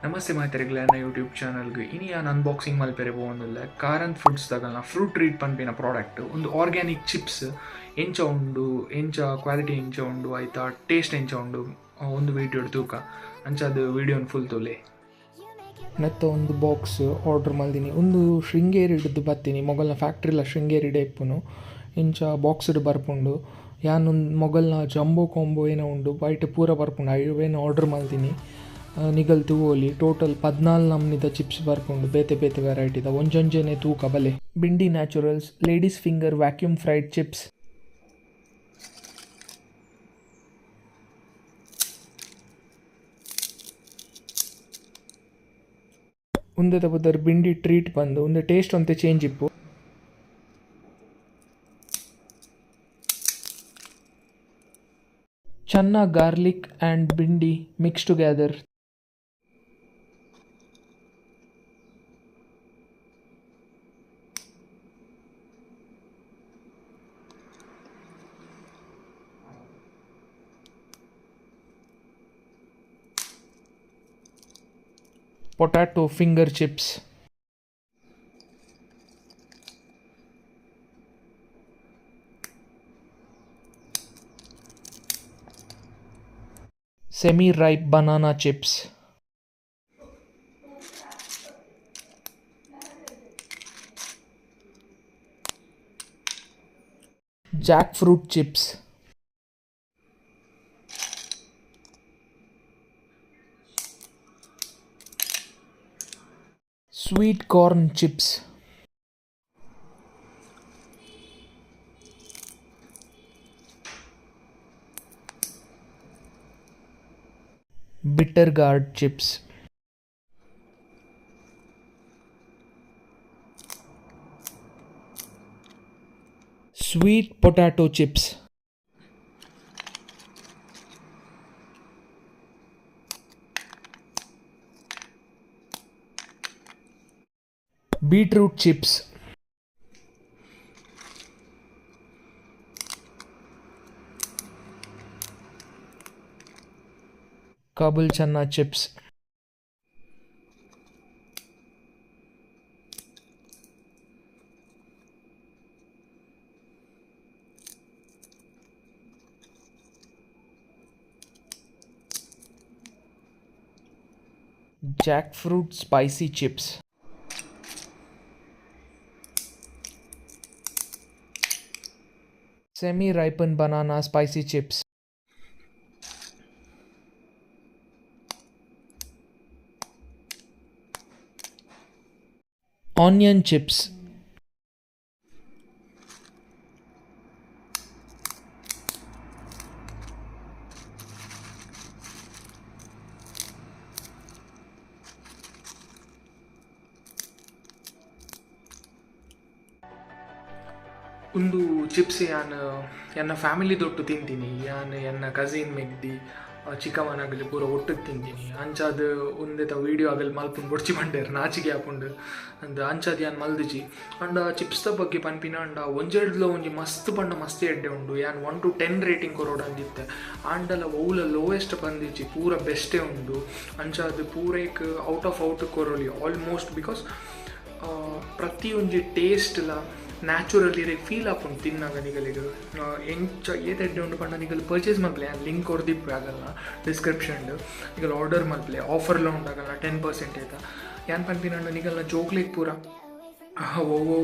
Namaste ಮಾತೆರೆಗ್ಲ YouTube ಚಾನಲ್ಗೆ. ಇನಿ ಯಾನ್ ಅನ್ಬಾಕ್ಸಿಂಗ್ ಮಲ್ಪೆರೆ ಪೋವೊಂದುಲ್ಲೆ ಕಾರಂತ್ ಫುಡ್ಸ್ ದಗಲ್ನ ಫ್ರೂಟ್ ಟ್ರೀಟ್ ಪನ್ಪಿನ ಪ್ರಾಡಕ್ಟ್. ಒಂದು ಆರ್ಗ್ಯಾನಿಕ್ ಚಿಪ್ಸ್ ಎಂಚ ಉಂಡು, ಎಂಚ ಕ್ವಾಲಿಟಿ ಎಂಚ ಉಂಡು, ಐತ ಟೇಸ್ಟ್ ಎಂಚ ಉಂಡು ಒಂದು ವೀಡಿಯೋ ತೂಕ. ಅಂಚಾದ್ ವೀಡಿಯೋನ್ ಫುಲ್ ತೂಲೆ. ನೆತ್ತ ಒಂದು ಬಾಕ್ಸ್ ಆರ್ಡರ್ ಮಲ್ದಿನಿ. ಒಂದು ಶೃಂಗೇರಿ ಹಿಡ್ದು ಬತ್ತೀನಿ, ಮೊಗಲ್ನ ಫ್ಯಾಕ್ಟ್ರಿಲ ಶೃಂಗೇರಿಡೆ ಇಪ್ಪುನು. ಇಂಚ ಬಾಕ್ಸ್ಡ್ ಬರ್ಪುಂಡು. ಯಾನ್ ಮೊಗಲ್ನ ಜಂಬೋ ಕಾಂಬೋ ಏನೋ ಉಂಡು ವೈಟ್ ಪೂರ ಬರ್ಪುಂಡು, ಐವೇನು ಆರ್ಡರ್ ಮಲ್ದಿನಿ. ನಿಗಲ್ ತೂವೊಲಿ. ಟೋಟಲ್ 14 ನಮ್ನಿದ ಚಿಪ್ಸ್ ಬರ್ಪುಂಡು, ಬೇತೆ ಬೇತೆ ವೆರೈಟಿದ. ಒಂಜೊಂಜೆನೆ ತೂಕ ಬಲೆ. Bindi naturals ladies finger vacuum fried chips. ಉಂದೆತ ಪುದರ್ ಬಿಂಡಿ ಟ್ರೀಟ್ ಬಂದು ಉಂದು ಟೇಸ್ಟ್ ಒಂತೆ change ಇಪ್ಪು. Channa garlic and bhindi mix together. Potato finger chips. Semi ripe banana chips. Jackfruit chips. Sweet corn chips. Bitter gourd chips. Sweet potato chips. Beetroot chips. Kabul chana chips. Jackfruit spicy chips. Semi ripen banana spicy chips. Onion chips. ಉಂದು chips ಯಾನ್ ಎನ್ನ family ದೊಟ್ಟು ತಿಂತೀನಿ. ಯಾನ್ ಎನ್ನ cousin ಮೆಗ್ದಿ ಚಿಕ್ಕಮ್ಮನಾಗಲಿ ಪೂರ ಒಟ್ಟುಗ್ ತಿಂತೀನಿ. ಅಂಚಾದ್ ಉಂದೆತ ವೀಡಿಯೋ ಆಗಲಿ ಮಲ್ಪುಂಡು ಬೊಡ್ಚಿ ಪಂಡೇರ್, ನಾಚಿಗೆ ಆಪುಂಡು ಅಂದ್. ಅಂಚಾದ್ ಯಾನ್ ಮಲ್ದಿಜಿ. ಅಂಡ ಚಿಪ್ಸ್ದ ಬಗ್ಗೆ ಪನ್ಪಿನ ಅಂಡ ಒಂಜೆಡ್ಲ ಒಂಜಿ ಮಸ್ತ್ ಪಂಡ ಮಸ್ತ್ ಎಡ್ಡೆ ಉಂಡು. ಯಾನ್ 1 to 10 rating ಕೊರೊಡು ಅಂದಿತ್ತೆ, ಆಂಡಲ ಒವ್ಲ ಲೋಯೆಸ್ಟ್ ಬಂದಿಜ್ಜಿ, ಪೂರ ಬೆಸ್ಟೇ ಉಂಡು. ಅಂಚಾದ್ ಪೂರೇಕ್ ಔಟ್ ಆಫ್ ಔಟ್ ಕೊರೊಲಿ ಆಲ್ಮೋಸ್ಟ್, because ಪ್ರತಿಯೊಂಜಿ ಟೇಸ್ಟ್ಲ ನ್ಯಾಚುರಲ್ ಇರೆಗ್ ಫೀಲ್ ಆಪುಂಡು ತಿನ್ನಾಗ ನಿಗಲಿಗ್. ಎಂಚ ಏತ್ ಎಡ್ಡೆ ಉಂಡು ಪಂಡ ನಿಗಲ್ ಪರ್ಚೇಸ್ ಮಲ್ಪಲೆ. ಯಾನ್ ಲಿಂಕ್ ಕೊರ್ದಿಪ್ಪೆ ಆಗಲ್ನ ಡಿಸ್ಕ್ರಿಪ್ಷನ್, ನಿಗಲ್ ಆರ್ಡರ್ ಮಲ್ಪಲೆ. ಆಫರ್ಲ ಉಂಡು ಆಗಲ್ನ 10% ಐತ. ಯಾನ್ ಪನ್ಪಿನಂಡ ನಿಗಲ್ನ ಜೋಕ್ಲೆಗ್ ಪೂರ ಒವ್ವು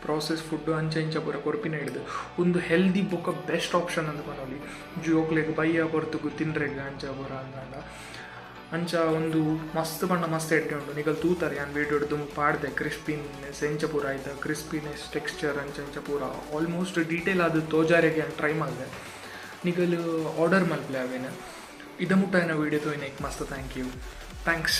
ಪ್ರಾಸೆಸ್ ಫುಡ್ ಅಂಚ ಇಂಚ ಪೂರ ಕೊರ್ಪಿನ ಹಿಡ್ದು ಒಂದು ಹೆಲ್ದಿ ಬೊಕ್ಕ ಬೆಸ್ಟ್ ಆಪ್ಷನ್ ಅಂದ್ ಪನೊಲಿ ಜೋಕ್ಲೆಗ್ ಬಯ್ಯ ಪೊರ್ತುಗು ತಿನ್ರೆಗ್ ಅಂಚ ಪೂರ ಅಂದಾಂಡ. ಅಂಚ ಒಂದು ಮಸ್ತ್ ಪಂಡ ಮಸ್ತ್ ಎಡ್ಡೆ ಉಂಡು. ನಿಗಲ್ ತೂತಾರೆ ಯಾನ್ ವೀಡಿಯೋಡ್ ದುಂಬು ಪಾಡ್ದೆ, ಕ್ರಿಸ್ಪಿನೆಸ್ ಎಂಚ ಪೂರ ಆಯ್ತ, ಕ್ರಿಸ್ಪಿನೆಸ್ ಟೆಕ್ಸ್ಚರ್ ಅಂಚ ಇಂಚ ಪೂರ ಆಲ್ಮೋಸ್ಟ್ ಡೀಟೇಲ್ ಆದ್ ತೋಜಾರೆಗ್ ಯಾನ್ ಟ್ರೈ ಮಲ್ದೆ. ನಿಗಲ್ ಆರ್ಡರ್ ಮಲ್ಪಲೆ ಅವೇನು. ಇದ ಮುಟ್ಟ ಏನ ವೀಡಿಯೋ ತೋಯಿನ ಮಸ್ತ್ thank you, thanks.